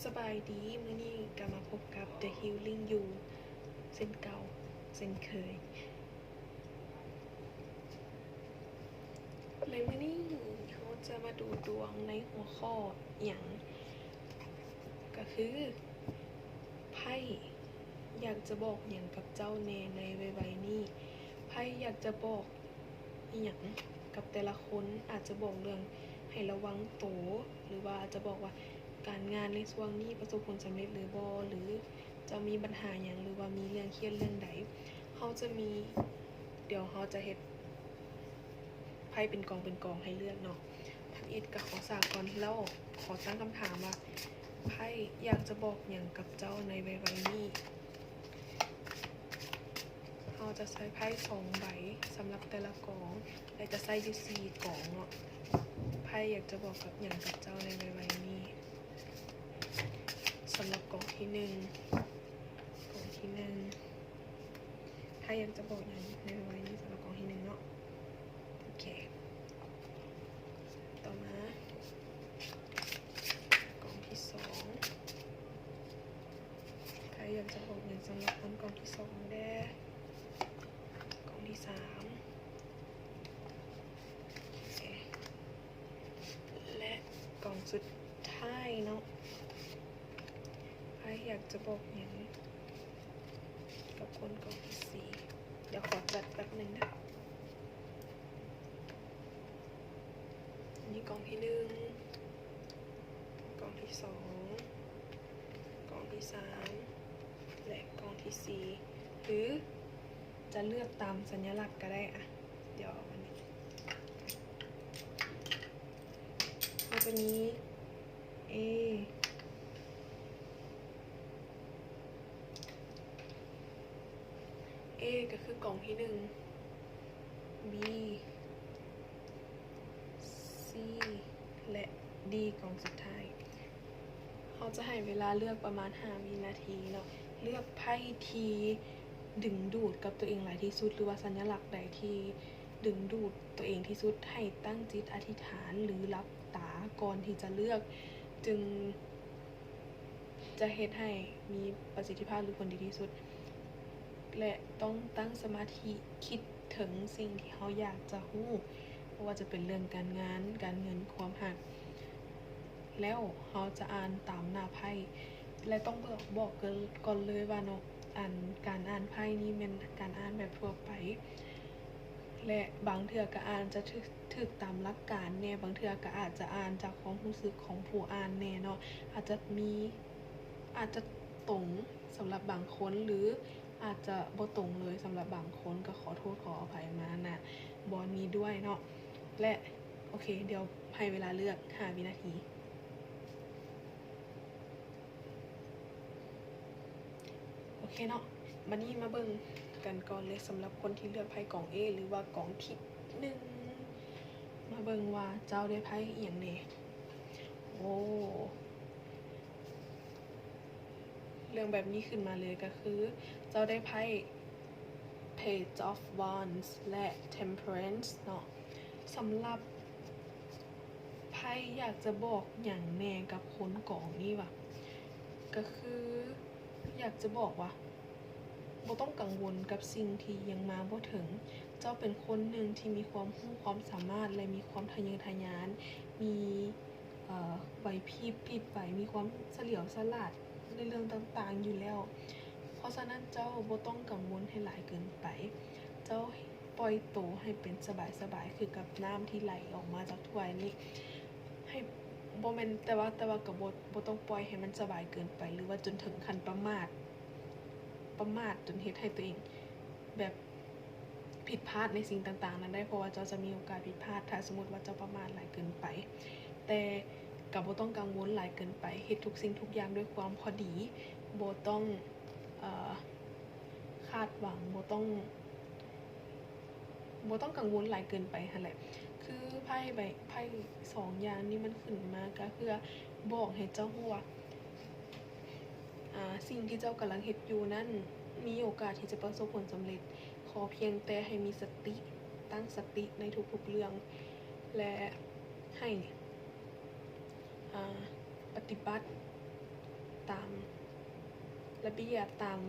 ສະບາຍດີ, ມື້ນີ້ກໍມາພົບກັບ The Healing You ເຊັ່ນເກົ່າເຊັ່ນເຄີຍ. ໃນມື້ນີ້ເຮົາຈະມາດູດວງໃນຫົວຂໍ້ຫຍັງ? ກໍຄື ໄພ້ຢາກຈະບອກຫຍັງກັບເຈົ້າແດ່ໃນໄວໆນີ້? ໄພ້ຢາກຈະບອກອີ່ຫຍັງກັບແຕ່ລະຄົນ? ອາດຈະບອກເລື່ອງໃຫ້ລະວັງໂຕ ຫຼືວ່າອາດຈະບອກວ່າການງານໃນຊ່ວງນີ້ປະສົບຜົນສຳເລັດຫຼືບໍ່ ຫຼື ເຈົ້າມີບັນຫາຫຍັງ ຫຼືວ່າມີເລື່ອງຄຽດເລື່ອງໃດ? ເຮົາຈະມີ ດຽວເຮົາຈະເຮັດໄພ້ເປັນກອງເປັນກອງໃຫ້ເລືອກເນາະ. ທຳອິດກໍຂໍສາກ່ອນ ແລ້ວຂໍຕັ້ງຄຳຖາມວ່າ ໄພ້ຢາກຈະບອກຫຍັງກັບເຈົ້າໃນໄວໆນີ້? ເຮົາຈະໃຊ້ໄພ້ສອງໃບສຳລັບແຕ່ລະກອງ ແລະ ຈະໃຊ້ຢູ່ສີ່ກອງເນາະ. ໄພ້ຢາກຈະບອກກັບຫຍັງກັບເຈົ້າໃນໄວໆນີ້? ສຳລັບກອງທີໜຶ່ງ ກອງທີໜຶ່ງ ໃຜຢາກຈະບອກຫຍັງໃນໄວໆນີ້ ສຳລັບກອງທີໜຶ່ງເນາະ. ໂອເຄ ຕໍ່ມາກອງທີສອງ ໃຜຢາກຈະບອກຫຍັງສຳລັບຄົນກອງທີສອງແດ່? ກອງທີສາມ ໂອເຄ ແລະ ກອງສຸດທ້າຍເນາະ ໃຜຢາກຈະບອກຫຍັງກັບຄົນກອງທີສີ່? ດຽວຂໍຈັດແປັບໜຶ່ງເດີ. ອັນນີ້ກອງທີໜຶ່ງ ກອງທີສອງ ກອງທີສາມ ແລະ ກອງທີສີ່ ຫຼື ຈະເລືອກຕາມສັນຍະລັກກໍໄດ້. ອະ ດຽວເອົາອັນນີ້ ເຮົາຈະມີ A A ກໍຄືກອງທີໜຶ່ງ B C ແລະ D ກອງສຸດທ້າຍ. ເຮົາຈະໃຫ້ເວລາເລືອກປະມານຫ້າວິນາທີເນາະ. ເລືອກໄພ້ທີ່ດຶງດູດກັບຕົວເອງຫຼາຍທີ່ສຸດ ຫຼືວ່າສັນຍະລັກໃດທີ່ດຶງດູດຕົວເອງທີ່ສຸດ. ໃຫ້ຕັ້ງຈິດອະທິຖານ ຫຼື ຫຼັບຕາກ່ອນທີ່ຈະເລືອກ ຈຶ່ງ ຈະເຮັດໃຫ້ມີປະສິດທິພາບ ຫຼື ຜົນດີທີ່ສຸດ ແລະ ຕ້ອງຕັ້ງສະມາທິຄິດເຖິງສິ່ງທີ່ເຮົາຢາກຈະຮູ້, ບໍ່ວ່າຈະເປັນເລື່ອງການງານ, ການເງິນ, ຄວາມຮັກ. ແລ້ວເຮົາຈະອ່ານຕາມໜ້າໄພ້ ແລະ ຕ້ອງບອກ ບອກກ່ອນເລີຍວ່າເນາະ, ອັນ ການອ່ານໄພ້ນີ້ແມ່ນການອ່ານແບບທົ່ວໄປ ແລະ ບາງເທື່ອກໍອາດຈະຖືກ ຖືກຕາມຫຼັກການແດ່, ບາງເທື່ອກໍອາດຈະອ່ານຈາກຄວາມຮູ້ສຶກຂອງຜູ້ອ່ານແດ່ເນາະ, ອາດຈະມີ ອາດຈະຕົງສຳລັບບາງຄົນ ຫຼື ອາດຈະບໍ່ຕົງເລີຍສຳລັບບາງຄົນ, ກໍຂໍໂທດຂໍອະໄພມາ ນະ ບ່ອນນີ້ດ້ວຍເນາະ. ແລະ ໂອເຄ, ດຽວໃຫ້ເວລາເລືອກຫ້າວິນາທີ. ໂອເຄເນາະ, ບັດນີ້ມາເບິ່ງກັນກ່ອນເລີຍ ສຳລັບຄົນທີ່ເລືອກໄພ້ກອງ A ຫຼືວ່າກອງທີໜຶ່ງ, ມາເບິ່ງວ່າເຈົ້າໄດ້ໄພ້ອີ່ຫຍັງແດ່. ໂອ້ ເລື່ອງແບບນີ້ຂຶ້ນມາເລີຍ, ກໍຄືເຈົ້າໄດ້ໄພ້ Page of Wands ແລະ Temperance ເນາະ. ສຳລັບ ໃພ້ຢາກຈະບອກຫຍັງແດ່ກັບຄົນກອງນີ້ຫວາ? ກໍຄືຢາກຈະບອກວ່າ ບໍ່ຕ້ອງກັງວົນກັບສິ່ງທີ່ຍັງມາບໍ່ເຖິງ. ເຈົ້າເປັນຄົນໜຶ່ງທີ່ມີຄວາມຮູ້ຄວາມສາມາດ ແລະ ມີຄວາມທະເຍີທະຍານ, ມີ ເອີ ໄຫວພິບ, ພິບໄຫວ, ມີຄວາມສະຫຼຽວສະຫຼາດໃນເລື່ອງຕ່າງໆຢູ່ແລ້ວ. ເພາະສະນັ້ນເຈົ້າບໍ່ຕ້ອງກັງວົນໃຫ້ຫຼາຍເກີນໄປ. ເຈົ້າ ປ່ອຍໂຕໃຫ້ເປັນສະບາຍໆ ຄືກັບນ້ຳທີ່ໄຫຼອອກມາຈາກຖ້ວຍນີ້ ໃຫ້ ບໍ່ແມ່ນ ແຕ່ວ່າ ແຕ່ວ່າກໍບໍ່ ບໍ່ຕ້ອງປ່ອຍໃຫ້ມັນສະບາຍເກີນໄປ ຫຼືວ່າຈົນເຖິງຂັ້ນປະໝາດ ປະໝາດຈົນເຮັດໃຫ້ຕົວເອງແບບຜິດພາດໃນສິ່ງຕ່າງໆນັ້ນໄດ້, ເພາະວ່າເຈົ້າຈະມີໂອກາດຜິດພາດ ຖ້າສົມມຸດວ່າເຈົ້າປະໝາດຫຼາຍເກີນໄປ. ແຕ່ກໍບໍ່ຕ້ອງກັງວົນຫຼາຍເກີນໄປ, ເຮັດທຸກສິ່ງທຸກຢ່າງດ້ວຍຄວາມພໍດີ, ບໍ່ຕ້ອງ ເອີ ຄາດຫວັງ, ບໍ່ຕ້ອງ ບໍ່ຕ້ອງກັງວົນຫຼາຍເກີນໄປຫັ້ນແຫຼະ. ຄືໄພ້ໃບ ໄພ້ສອງຢ່າງນີ້ມັນຂຶ້ນມາກໍເພື່ອບອກໃຫ້ເຈົ້າຮູ້ວ່າ ອາ ສິ່ງທີ່ເຈົ້າກຳລັງເຮັດຢູ່ນັ້ນມີໂອກາດທີ່ຈະປະສົບຜົນສຳເລັດ. ຂໍພຽງແຕ່ໃຫ້ມີສະຕິ, ຕັ້ງສະຕິໃນທຸກໆເລື່ອງ ແລະ ໃຫ້ ອາ ຕິບັດຕາມລະບຽບ, ຕາມ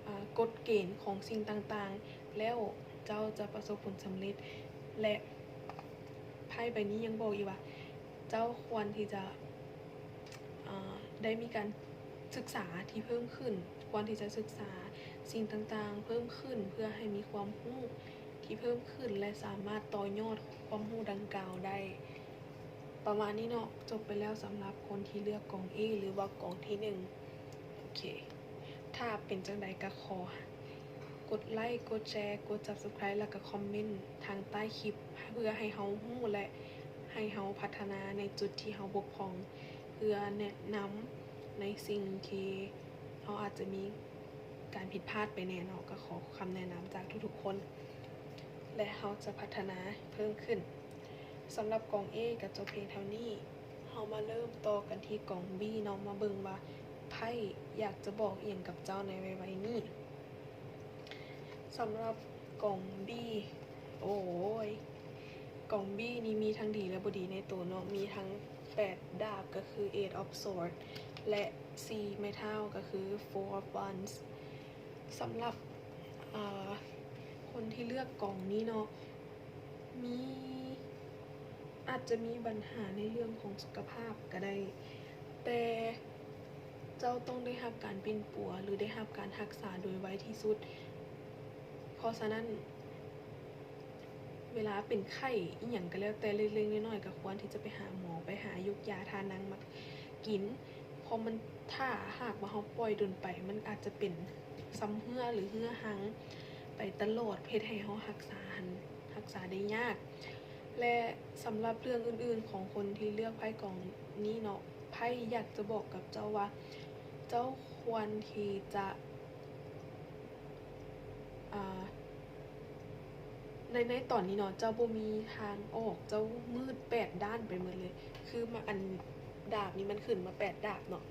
ອາ ກົດເກນຂອງສິ່ງຕ່າງໆ ແລ້ວເຈົ້າຈະປະສົບຜົນສຳເລັດ. ແລະ ໄພ້ໃບນີ້ຍັງບອກອີກວ່າ ເຈົ້າຄວນທີ່ຈະ ອາ ໄດ້ມີການສຶກສາທີ່ເພີ່ມຂຶ້ນ, ຄວນທີ່ຈະສຶກສາສິ່ງຕ່າງໆເພີ່ມຂຶ້ນ ເພື່ອໃຫ້ມີຄວາມຮູ້ທີ່ເພີ່ມຂຶ້ນ ແລະ ສາມາດຕໍ່ຍອດຄວາມຮູ້ດັ່ງກ່າວໄດ້. ປະມານນີ້ເນາະ, ຈົບໄປແລ້ວສຳລັບຄົນທີ່ເລືອກກອງ A ຫຼືວ່າກອງທີໜຶ່ງ. ໂອເຄ, ຖ້າເປັນຈັ່ງໃດກໍຂໍກົດໄລ, ກົດແຊ, ກົດ Subscribe ແລ້ວກໍຄອມເມັນທາງໃຕ້ຄລິບ ເພື່ອໃຫ້ເຮົາຮູ້ ແລະ ໃຫ້ເຮົາພັດທະນາໃນຈຸດທີ່ເຮົາບົກຜ່ອງ, ເພື່ອແນະນຳໃນສິ່ງທີ່ເຮົາອາດຈະມີການຜິດພາດໄປແດ່ເນາະ. ກໍຂໍຄຳແນະນຳຈາກທຸກໆຄົນ ແລະ ເຮົາຈະພັດທະນາເພີ່ມຂຶ້ນ. ສຳລັບກອງ A ກໍຈົບພຽງເທົ່ານີ້. ເຮົາມາເລີ່ມຕໍ່ກັນທີ່ກອງ B ເນາະ, ມາເບິ່ງວ່າໄພ້ຢາກຈະບອກອີ່ຫຍັງກັບເຈົ້າໃນໄວໆນີ້. ສຳລັບກອງ B, ໂອ້ຍ, ກອງ B ນີ້ມີທັງດີ ແລະ ບໍ່ດີໃນໂຕເນາະ, ມີທັງແປດດາບ ກໍຄື Eight of Swords ແລະ ສີ່ໄມ້ເທົ້າ ກໍຄື Four of Wands. ສຳລັບ ອາ ຄົນທີ່ເລືອກກອງນີ້ເນາະ, ມີ ອາດຈະມີບັນຫາໃນເລື່ອງຂອງສຸຂະພາບກໍໄດ້, ແຕ່ເຈົ້າຕ້ອງໄດ້ຮັບການປິ່ນປົວ ຫຼື ໄດ້ຮັບການຮັກສາໂດຍໄວທີ່ສຸດ. ເພາະສະນັ້ນ ເວລາເປັນໄຂ້ອີ່ຫຍັງກໍແລ້ວແຕ່ ເລັກໆນ້ອຍໆ ກໍຄວນທີ່ຈະໄປຫາໝໍ, ໄປຫາຢູກຢາທານັ່ງມາກິນ. ເພາະມັນ ຖ້າຫາກວ່າເຮົາປ່ອຍດົນໄປ ມັນອາດຈະເປັນຊຳເຮື້ອ ຫຼື ເຮື້ອຮັງໄປຕະຫຼອດ, ເຮັດໃຫ້ເຮົາຮັກສາຫັ້ນ ຮັກສາໄດ້ຍາກ. ແລະ ສຳລັບເລື່ອງອື່ນໆຂອງຄົນທີ່ເລືອກໄພ້ກອງນີ້ເນາະ, ໄພ້ຢາກຈະບອກກັບເຈົ້າວ່າ ເຈົ້າຄວນທີ່ຈະ ອາ ໃນ ໃນຕອນນີ້ເນາະ ເຈົ້າບໍ່ມີທາງອອກ, ເຈົ້າມືດແປດດ້ານໄປໝົດເລີຍ. ຄືມາ ອັນດາບນີ້ມັນຂຶ້ນມາແປດດາບເນາະ.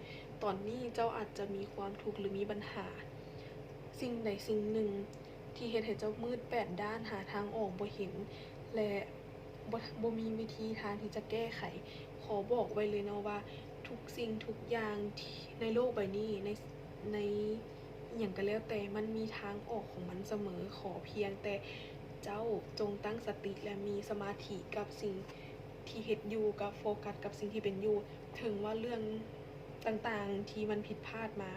ຕອນນີ້ເຈົ້າອາດຈະມີຄວາມທຸກ ຫຼື ມີບັນຫາສິ່ງໃດສິ່ງໜຶ່ງ ທີ່ເຮັດໃຫ້ເຈົ້າມືດແປດດ້ານ, ຫາທາງອອກບໍ່ເຫັນ ແລະ ບໍ່ ບໍ່ມີວິທີທາງທີ່ຈະແກ້ໄຂ. ຂໍບອກໄວ້ເລີຍເນາະວ່າ ທຸກສິ່ງທຸກຢ່າງທີ່ ໃນໂລກໃບນີ້ ໃນ ໃນ ອີ່ຫຍັງກໍແລ້ວແຕ່ ມັນມີທາງອອກຂອງມັນສະເໝີ. ຂໍພຽງແຕ່ເຈົ້າຈົ່ງຕັ້ງສະຕິ ແລະ ມີສະມາທິກັບສິ່ງທີ່ເຮັດຢູ່, ກັບໂຟກັສກັບສິ່ງທີ່ເປັນຢູ່. ເຖິງວ່າເລື່ອງຕ່າງໆທີ່ມັນຜິດພາດມາ,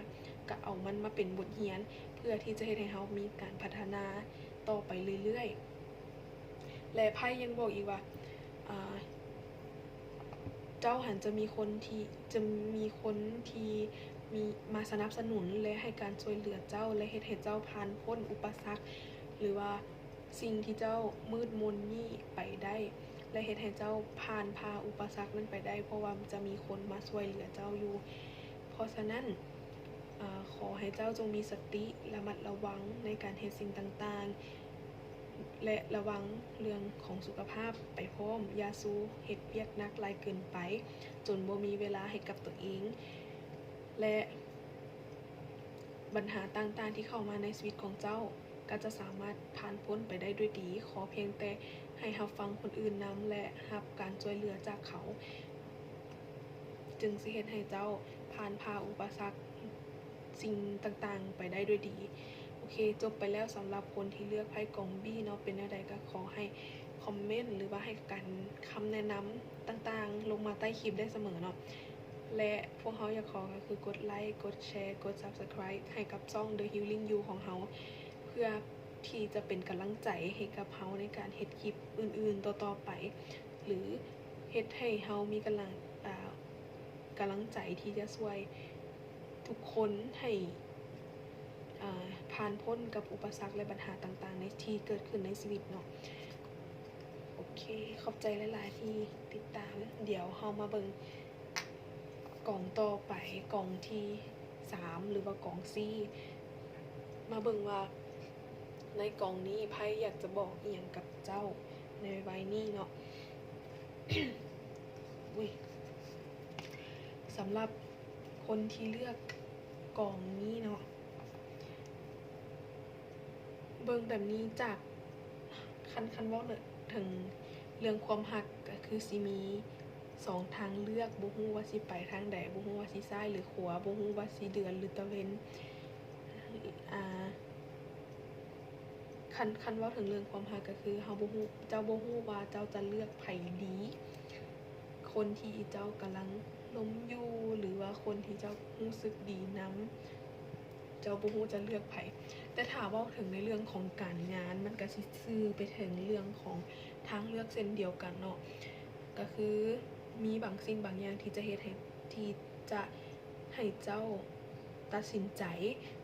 ກໍເອົາມັນມາເປັນບົດຮຽນ ເພື່ອທີ່ຈະເຮັດໃຫ້ເຮົາມີການພັດທະນາຕໍ່ໄປເລື້ອຍໆ. ແລະ ໄພ້ຍັງບອກອີກວ່າ ອາ ເຈົ້າຫັ້ນຈະມີຄົນທີ່ ຈະມີຄົນທີ່ມີ ມາສະໜັບສະໜູນ ແລະ ໃຫ້ການຊ່ວຍເຫຼືອເຈົ້າ ແລະ ເຮັດໃຫ້ເຈົ້າຜ່ານພົ້ນອຸປະສັກ ຫຼືວ່າສິ່ງທີ່ເຈົ້າມືດມົນນີ້ໄປໄດ້ ແລະ ເຮັດໃຫ້ເຈົ້າຜ່ານຜ່າອຸປະສັກນັ້ນໄປໄດ້ ເພາະວ່າຈະມີຄົນມາຊ່ວຍເຫຼືອເຈົ້າຢູ່. ເພາະສະນັ້ນ ອາ ຂໍໃຫ້ເຈົ້າຈົ່ງມີສະຕິ ລະມັດລະວັງໃນການເຮັດສິ່ງຕ່າງໆ ແລະ ລະວັງເລື່ອງຂອງສຸຂະພາບໄປພ້ອມ. ຢ່າສູ່ເຮັດວຽກໜັກຫຼາຍເກີນໄປ ຈົນບໍ່ມີເວລາໃຫ້ກັບຕົວເອງ ແລະ ບັນຫາຕ່າງໆທີ່ເຂົ້າມາໃນຊີວິດຂອງເຈົ້າ ກໍຈະສາມາດຜ່ານພົ້ນໄປໄດ້ດ້ວຍດີ. ຂໍພຽງແຕ່ໃຫ້ຮັບຟັງຄົນອື່ນນຳ ແລະ ຮັບການຊ່ວຍເຫຼືອຈາກເຂົາ ຈຶ່ງຊິເຮັດໃຫ້ເຈົ້າຜ່ານຜ່າອຸປະສັກ ສິ່ງຕ່າງໆໄປໄດ້ດ້ວຍດີ. ໂອເຄ, ຈົບໄປແລ້ວສຳລັບຄົນທີ່ເລືອກໄພ້ກອງ B ເນາະ. ເປັນແນວໃດກໍຂໍໃຫ້ຄອມເມັນ ຫຼືວ່າໃຫ້ການ ຄຳແນະນຳຕ່າງໆລົງມາໃຕ້ຄລິບໄດ້ສະເໝີເນາະ. ແລະ ພວກເຮົາຢາກຂໍກໍຄືກົດໄລ, ກົດແຊ, ກົດ Subscribe ໃຫ້ກັບຊ່ອງ The Healing You ຂອງເຮົາ ເພື່ອທີ່ຈະເປັນກຳລັງໃຈໃຫ້ກັບເຮົາໃນການເຮັດຄລິບອື່ນໆຕໍ່ໆໄປ ຫຼື ເຮັດໃຫ້ເຮົາມີກຳລັງ ອ່າ ກຳລັງໃຈທີ່ຈະຊ່ວຍທຸກຄົນໃຫ້ ອ່າ ຜ່ານພົ້ນກັບອຸປະສັກ ແລະ ບັນຫາຕ່າງໆໃນ ທີ່ເກີດຂຶ້ນໃນຊີວິດເນາະ. ໂອເຄ, ຂອບໃຈຫຼາຍໆທີ່ຕິດຕາມ. ດຽວເຮົາມາເບິ່ງກອງຕໍ່ໄປ, ກອງທີສາມ ຫຼືວ່າກອງ C. ມາເບິ່ງວ່າໃນກອງນີ້ໄພ້ຢາກຈະບອກອີ່ຫຍັງກັບເຈົ້າໃນໄວໆນີ້ເນາະ. ອຸ້ຍ, ສຳລັບຄົນທີ່ເລືອກກອງນີ້ເນາະ, ເບິ່ງແບບນີ້ຈາກ ຄັນ ຄັນເວົ້າເຖິງເລື່ອງຄວາມຮັກ ກໍຄືຊິມີ ສອງທາງເລືອກ, ບໍ່ຮູ້ວ່າຊິໄປທາງໃດ, ບໍ່ຮູ້ວ່າຊິຊ້າຍຫຼືຂວາ, ບໍ່ຮູ້ວ່າຊິເດືອນຫຼືຕາເວັນ. ອາ ຄັນ ຄັນເວົ້າເຖິງເລື່ອງຄວາມຮັກກໍຄືເຮົາບໍ່ຮູ້, ເຈົ້າບໍ່ຮູ້ວ່າເຈົ້າຈະເລືອກໃຜດີ, ຄົນທີ່ເຈົ້າກຳລັງລົມຢູ່ ຫຼືວ່າຄົນທີ່ເຈົ້າຮູ້ສຶກດີນຳ, ເຈົ້າບໍ່ຮູ້ຈະເລືອກໃຜ. ແຕ່ຖ້າເວົ້າເຖິງໃນເລື່ອງຂອງການງານ ມັນກໍຊິສື່ໄປເຖິງເລື່ອງຂອງທາງເລືອກເຊັ່ນດຽວກັນເນາະ, ກໍຄືມີບາງສິ່ງບາງຢ່າງທີ່ຈະເຮັດໃຫ້ ທີ່ຈະໃຫ້ເຈົ້າຕັດສິນໃຈ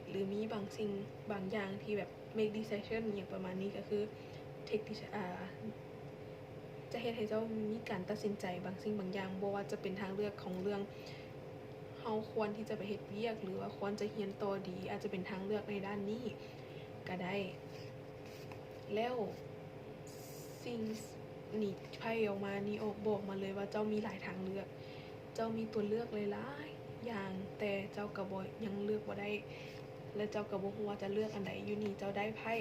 ຫຼືມີບາງສິ່ງບາງຢ່າງທີ່ແບບ make decision ອີ່ຫຍັງປະມານນີ້ ກໍຄື take deci- ອາ ຈະເຮັດໃຫ້ເຈົ້າມີການຕັດສິນໃຈບາງສິ່ງບາງຢ່າງ, ບໍ່ວ່າຈະເປັນທາງເລືອກຂອງເລື່ອງເຮົາຄວນທີ່ຈະໄປເຮັດວຽກ ຫຼືວ່າຄວນຈະຮຽນຕໍ່ດີ, ອາດຈະເປັນທາງເລືອກໃນດ້ານນີ້ກໍໄດ້. ແລ້ວສິ່ງນີ້ ໄພ້ອອກມານີ້ ອອກ ບອກມາເລີຍວ່າເຈົ້າມີຫຼາຍທາງເລືອກ, ເຈົ້າມີຕົວເລືອກຫຼາຍໆຢ່າງ, ແຕ່ເຈົ້າກໍບໍ່ ຍັງເລືອກບໍ່ໄດ້ ແລະ ເຈົ້າກໍບໍ່ຮູ້ວ່າຈະເລືອກອັນໃດ. ຢູ່ນີ້ເຈົ້າໄດ້ໄພ້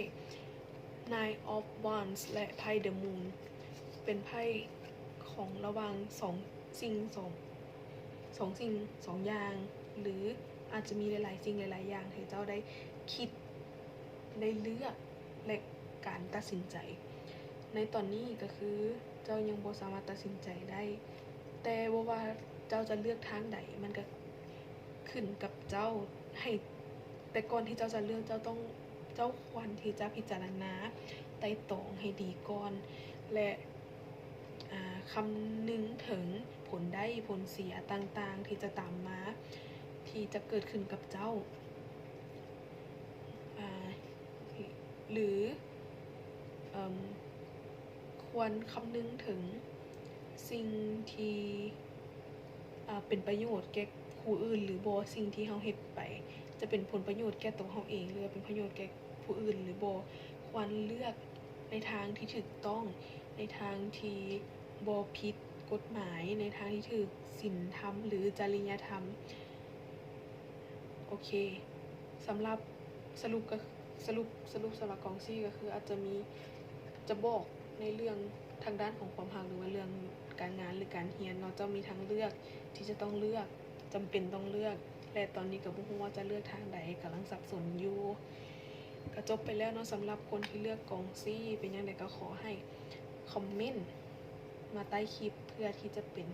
Nine of Wands ແລະ ໄພ້ The Moon ເປັນໄພ້ຂອງລະຫວ່າງສອງສິ່ງ ສອງ ສອງສິ່ງສອງຢ່າງ ຫຼືອາດຈະມີຫຼາຍໆສິ່ງຫຼາຍໆຢ່າງໃຫ້ເຈົ້າໄດ້ຄິດ ໄດ້ເລືອກ ແລະ ການຕັດສິນໃຈໃນຕອນນີ້ ກໍຄືເຈົ້າຍັງບໍ່ສາມາດຕັດສິນໃຈໄດ້, ແຕ່ບໍ່ວ່າເຈົ້າຈະເລືອກທາງໃດ ມັນກໍຂຶ້ນກັບເຈົ້າ. ໃຫ້ ແຕ່ກ່ອນທີ່ເຈົ້າຈະເລືອກ ເຈົ້າຕ້ອງ ເຈົ້າຄວນທີ່ຈະພິຈາລະນາໄຕ່ຕອງໃຫ້ດີກ່ອນ ແລະ ອາ ຄຳນຶງເຖິງຜົນໄດ້ຜົນເສຍຕ່າງໆທີ່ຈະຕາມມາ ທີ່ຈະເກີດຂຶ້ນກັບເຈົ້າ ອາ ຫຼື ເອີ່ມ ຄວນຄຳນຶງເຖິງສິ່ງທີ່ ອາ ເປັນປະໂຫຍດແກ່ຜູ້ອື່ນຫຼືບໍ່, ສິ່ງທີ່ເຮົາເຮັດໄປຈະເປັນຜົນປະໂຫຍດແກ່ໂຕເຮົາເອງ ຫຼືວ່າເປັນປະໂຫຍດແກ່ຜູ້ອື່ນຫຼືບໍ່. ຄວນເລືອກໃນທາງທີ່ຖືກຕ້ອງ, ໃນທາງທີ່ບໍ່ຜິດກົດໝາຍ, ໃນທາງທີ່ຖືກສິນທຳ ຫຼື ຈະລິຍະທຳ. ໂອເຄ, ສຳລັບ ສະຫຼຸບກໍ ສະຫຼຸບ ສະຫຼຸບສຳລັບກອງສີ່ກໍຄືອາດຈະມີ ຈະບອກໃນເລື່ອງທາງດ້ານຂອງຄວາມຮັກ ຫຼືວ່າເລື່ອງການງານ ຫຼືການຮຽນເນາະ. ເຈົ້າມີທາງເລືອກທີ່ຈະຕ້ອງເລືອກ, ຈຳເປັນຕ້ອງເລືອກ ແລະ ຕອນນີ້ກໍບໍ່ຮູ້ວ່າຈະເລືອກທາງໃດ, ກຳລັງສັບສົນຢູ່. ກໍຈົບໄປແລ້ວເນາະ ສຳລັບຄົນທີ່ເລືອກກອງສີ່. ເປັນຈັ່ງໃດກໍຂໍໃຫ້ຄອມເມັນມາໃຕ້ຄລິບ ເພື່ອທີ່ຈະເປັນ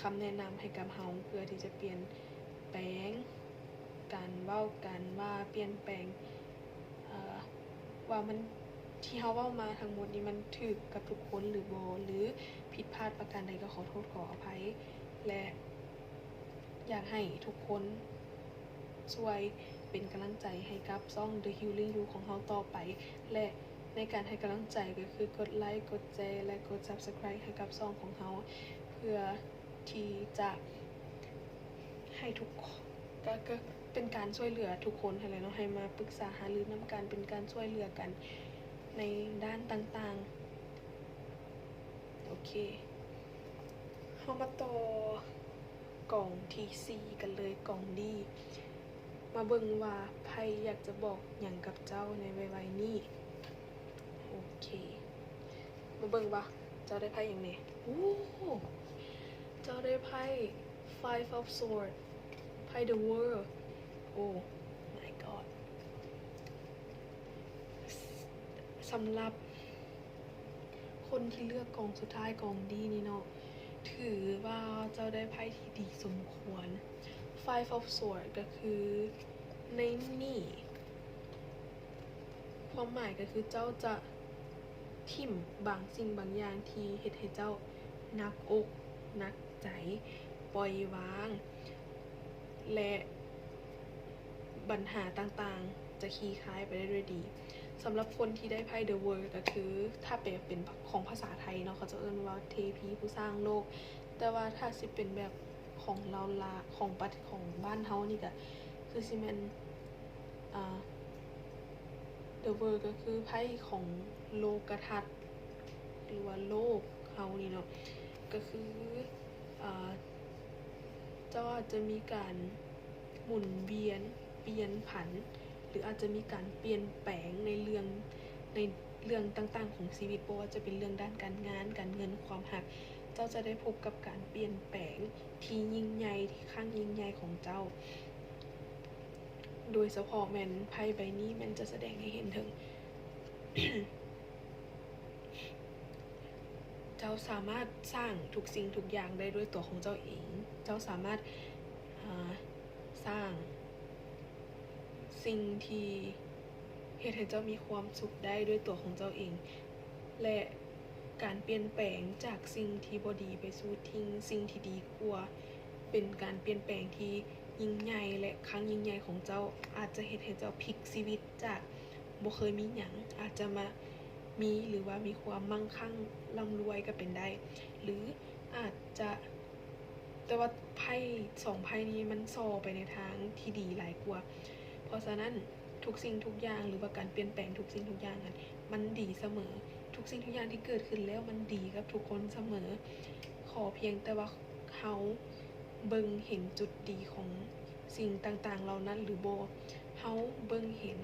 ຄຳແນະນຳໃຫ້ກັບເຮົາ ເພື່ອທີ່ຈະປ່ຽນແປງການເວົ້າ ການວ່າ, ປ່ຽນແປງ ເອີ່ ວ່າມັນ ທີ່ເຮົາເວົ້າມາທັງໝົດນີ້ ມັນຖືກກັບທຸກຄົນຫຼືບໍ່ ຫຼືຜິດພາດປະການໃດ ກໍຂໍໂທດຂໍອະໄພ ແລະ ຢາກໃຫ້ທຸກຄົນຊ່ວຍເປັນກຳລັງໃຈໃຫ້ກັບຊ່ອງ The Healing You ຂອງເຮົາຕໍ່ໄປ ແລະ ໃນການໃຫ້ກຳລັງໃຈກໍຄືກົດໄລ, ກົດແຊ ແລະ ກົດ Subscribe ໃຫ້ກັບຊ່ອງຂອງເຮົາ ເພື່ອທີ່ຈະໃຫ້ທຸກ ກໍ ກໍເປັນການຊ່ວຍເຫຼືອທຸກຄົນຫັ້ນແຫຼະເນາະ, ໃຫ້ມາປຶກສາຫາລືນຳກັນ, ເປັນການຊ່ວຍເຫຼືອກັນໃນດ້ານຕ່າງໆ. ໂອເຄ ເຮົາມາຕໍ່ກອງທີສີ່ກັນເລີຍ, ກອງດີ. ມາເບິ່ງວ່າໄພ້ຢາກຈະບອກຫຍັງກັບເຈົ້າໃນໄວໆນີ້. ໂອເຄ ມາເບິ່ງວ່າເຈົ້າໄດ້ໄພ້ຫຍັງແດ່. ໂອ້ ເຈົ້າໄດ້ໄພ້ Five of Sword, ໄພ້ The World. Oh my god. ສ- ສຳລັບ ຄົນທີ່ເລືອກກອງສຸດທ້າຍ ກອງດີນີ້ເນາະ, ຖືວ່າເຈົ້າໄດ້ໄພ້ທີ່ດີສົມຄວນ. Five of Sword ກໍຄືໃນນີ້ ຄວາມໝາຍກໍຄືເຈົ້າຈະຖິ້ມບາງສິ່ງບາງຢ່າງທີ່ເຮັດໃຫ້ເຈົ້າໜັກອົກໜັກໃຈ, ປ່ອຍວາງ ແລະ ບັນຫາຕ່າງໆຈະຂີ້ຄາຍໄປໄດ້ດ້ວຍດີ. ສຳລັບຄົນທີ່ໄດ້ໄພ້ The World ກໍຄື ຖ້າແປເປັນຂອງພາສາໄທເນາະ ເຂົາຈະເອີ້ນວ່າເທພີຜູ້ສ້າງໂລກ, ແຕ່ວ່າຖ້າຊິເປັນແບບຂອງລາວລາ ຂອງປະ ຂອງບ້ານເຮົານີ້ກໍຄືຊິແມ່ນ ອາ The World ກໍຄືໄພ້ຂອງໂລກະທັດ ຫຼືວ່າໂລກເຮົານີ້ເນາະ, ກໍຄື ອາ ເຈົ້າອາດຈະມີການໝູນວຽນ ປ່ຽນຜັນ ຫຼືອາດຈະມີການປ່ຽນແປງໃນເລື່ອງ ໃນເລື່ອງຕ່າງໆຂອງຊີວິດ, ບໍ່ວ່າຈະເປັນເລື່ອງດ້ານການງານ, ການເງິນ, ຄວາມຮັກ, ເຈົ້າຈະໄດ້ພົບກັບການປ່ຽນແປງທີ່ຍິ່ງໃຫຍ່, ທີ່ຄັ້ງຍິ່ງໃຫຍ່ຂອງເຈົ້າ. ໂດຍສະເພາະແມ່ນໄພ້ໃບນີ້ແມ່ນຈະສະແດງໃຫ້ເຫັນເຖິງ ເຈົ້າສາມາດສ້າງທຸກສິ່ງທຸກຢ່າງໄດ້ດ້ວຍຕົວຂອງເຈົ້າເອງ. ເຈົ້າສາມາດ, ເອີ່, ສ້າງສິ່ງທີ່ເຮັດໃຫ້ເຈົ້າມີຄວາມສຸກໄດ້ດ້ວຍຕົວຂອງເຈົ້າເອງ ແລະ ການປ່ຽນແປງຈາກສິ່ງທີ່ບໍ່ດີໄປສູ່ສິ່ງ, ສິ່ງທີ່ດີກວ່າ, ເປັນການປ່ຽນແປງທີ່ຍິ່ງໃຫຍ່ ແລະ ຄັ້ງຍິ່ງໃຫຍ່ຂອງເຈົ້າ. ອາດຈະເຮັດໃຫ້ເຈົ້າພລິກຊີວິດຈາກບໍ່ເຄີຍມີຫຍັງ ອາດຈະມາມີ ຫຼືວ່າມີຄວາມມັ່ງຄັ່ງລ່ຳລວຍກໍເປັນໄດ້ ຫຼືອາດຈະ ແຕ່ວ່າໄພ້ສອງໄພ້ນີ້ມັນສໍ່ໄປໃນທາງທີ່ດີຫຼາຍກວ່າ. ເພາະສະນັ້ນ ທຸກສິ່ງທຸກຢ່າງ ຫຼືວ່າການປ່ຽນແປງທຸກສິ່ງທຸກຢ່າງນັ້ນ ມັນດີສະເໝີ. ທຸກສິ່ງທຸກຢ່າງທີ່ເກີດຂຶ້ນແລ້ວມັນດີກັບທຸກຄົນສະເໝີ. ຂໍພຽງແຕ່ວ່າເຮົາເບິ່ງເຫັນຈຸດດີຂອງສິ່ງຕ່າງໆເຫຼົ່ານັ້ນຫຼືບໍ່. ເຮົາເບິ່ງເຫັນ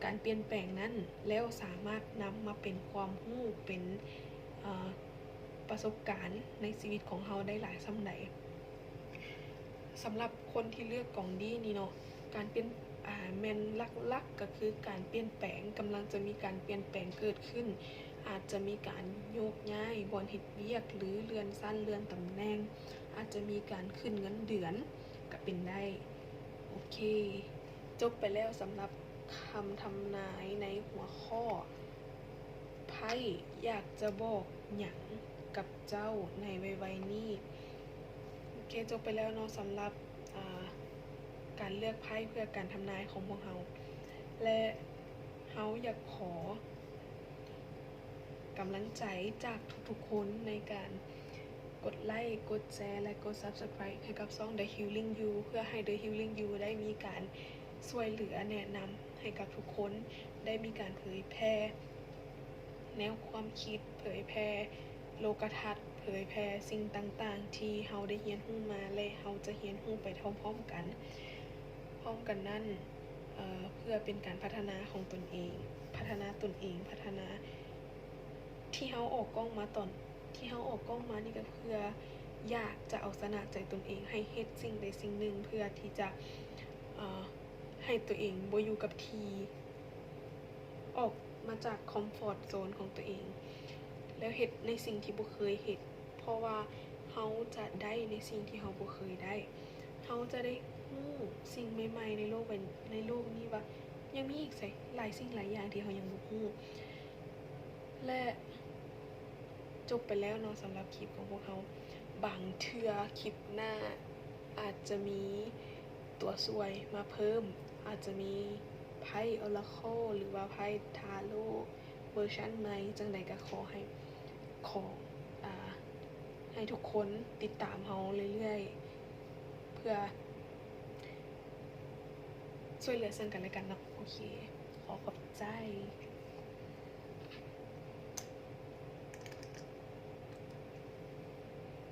ການປ່ຽນແປງນັ້ນ ແລ້ວສາມາດນຳມາເປັນຄວາມຮູ້, ເປັນ, ເອີ່, ປະສົບການໃນຊີວິດຂອງເຮົາໄດ້ຫຼາຍສ່ຳໃດ. ສຳລັບຄົນທີ່ເລືອກກອງດີນີ້ເນາະ, ການປ່ຽນ, ອາ, ແມ່ນຫຼັກໆກໍຄືການປ່ຽນແປງ, ກຳລັງຈະມີການປ່ຽນແປງເກີດຂຶ້ນ, ອາດຈະມີການໂຍກຍ້າຍບ່ອນເຮັດວຽກ ຫຼືເລື່ອນຊັ້ນເລື່ອນຕຳແໜ່ງ, ອາດຈະມີການຂຶ້ນເງິນເດືອນກໍເປັນໄດ້. ໂອເຄ, ຈົບໄປແລ້ວສຳລັບຄຳທຳນາຍໃນຫົວຂໍ້ ໄພ້ຢາກຈະບອກຫຍັງກັບເຈົ້າໃນໄວໆນີ້. ໂອເຄ, ຈົບໄປແລ້ວເນາະ ສຳລັບ, ອາ, ການເລືອກໄພ້ເພື່ອການທຳນາຍຂອງພວກເຮົາ ແລະ ເຮົາຢາກຂໍກຳລັງໃຈຈາກທຸກໆຄົນໃນການກົດໄລ, ກົດແຊ ແລະ ກົດ Subscribe ໃຫ້ກັບຊ່ອງ The Healing You ເພື່ອໃຫ້ The Healing You ໄດ້ມີການຊ່ວຍເຫຼືອແນະນຳໃຫ້ກັບທຸກຄົນ, ໄດ້ມີການເຜີຍແຜ່ ແນວຄວາມຄິດ, ເຜີຍແຜ່ໂລກະທັດ, ເຜີຍແຜ່ສິ່ງຕ່າງໆທີ່ເຮົາໄດ້ຮຽນຮູ້ມາ ແລະ ເຮົາຈະຮຽນຮູ້ໄປພ້ອມໆກັນ, ພ້ອມກັນນັ້ນ, ເອີ່, ເພື່ອເປັນການພັດທະນາຂອງຕົນເອງ, ພັດທະນາຕົນເອງ, ພັດທະນາ ທີ່ເຮົາອອກກ້ອງມາຕອນ, ທີ່ເຮົາອອກກ້ອງມານີ້ກໍເພື່ອຢາກຈະເອົາຊະນະໃຈຕົນເອງ, ໃຫ້ເຮັດສິ່ງໃດສິ່ງໜຶ່ງເພື່ອທີ່ຈະ, ເອີ່, ໃຫ້ຕົວເອງບໍ່ຢູ່ກັບທີ່. ອອກມາຈາກຄອມຟອດໂຊນຂອງຕົວເອງ ແລ້ວເຮັດໃນສິ່ງທີ່ບໍ່ເຄີຍເຮັດ, ເພາະວ່າເຮົາຈະໄດ້ໃນສິ່ງທີ່ເຮົາບໍ່ເຄີຍໄດ້. ເຮົາຈະໄດ້ຮູ້ສິ່ງໃໝ່ໆໃນໂລກໃບ, ໃນໂລກນີ້ວ່າຍັງມີອີກຫຼາຍສິ່ງຫຼາຍຢ່າງທີ່ເຮົາຍັງບໍ່ຮູ້. ແລະ ຈົບໄປແລ້ວເນາະ ສຳລັບຄລິບຂອງພວກເຮົາ. ບາງເທື່ອຄລິບໜ້າອາດຈະມີຕົວຊ່ວຍມາເພີ່ມ, ອາດຈະມີໄພ້ Oracle ຫຼືວ່າໄພ້ທາໂຣເວີຊັນໃໝ່. ຈັ່ງໃດກໍຂໍໃຫ້, ຂໍ, ອາ, ໃຫ້ທຸກຄົນຕິດຕາມເຮົາເລື້ອຍໆ ເພື່ອຊ່ວຍເຫຼືອເຊິ່ງກັນແລະກັນເນາະ. ໂອເຄ, ຂໍຂອບໃຈ.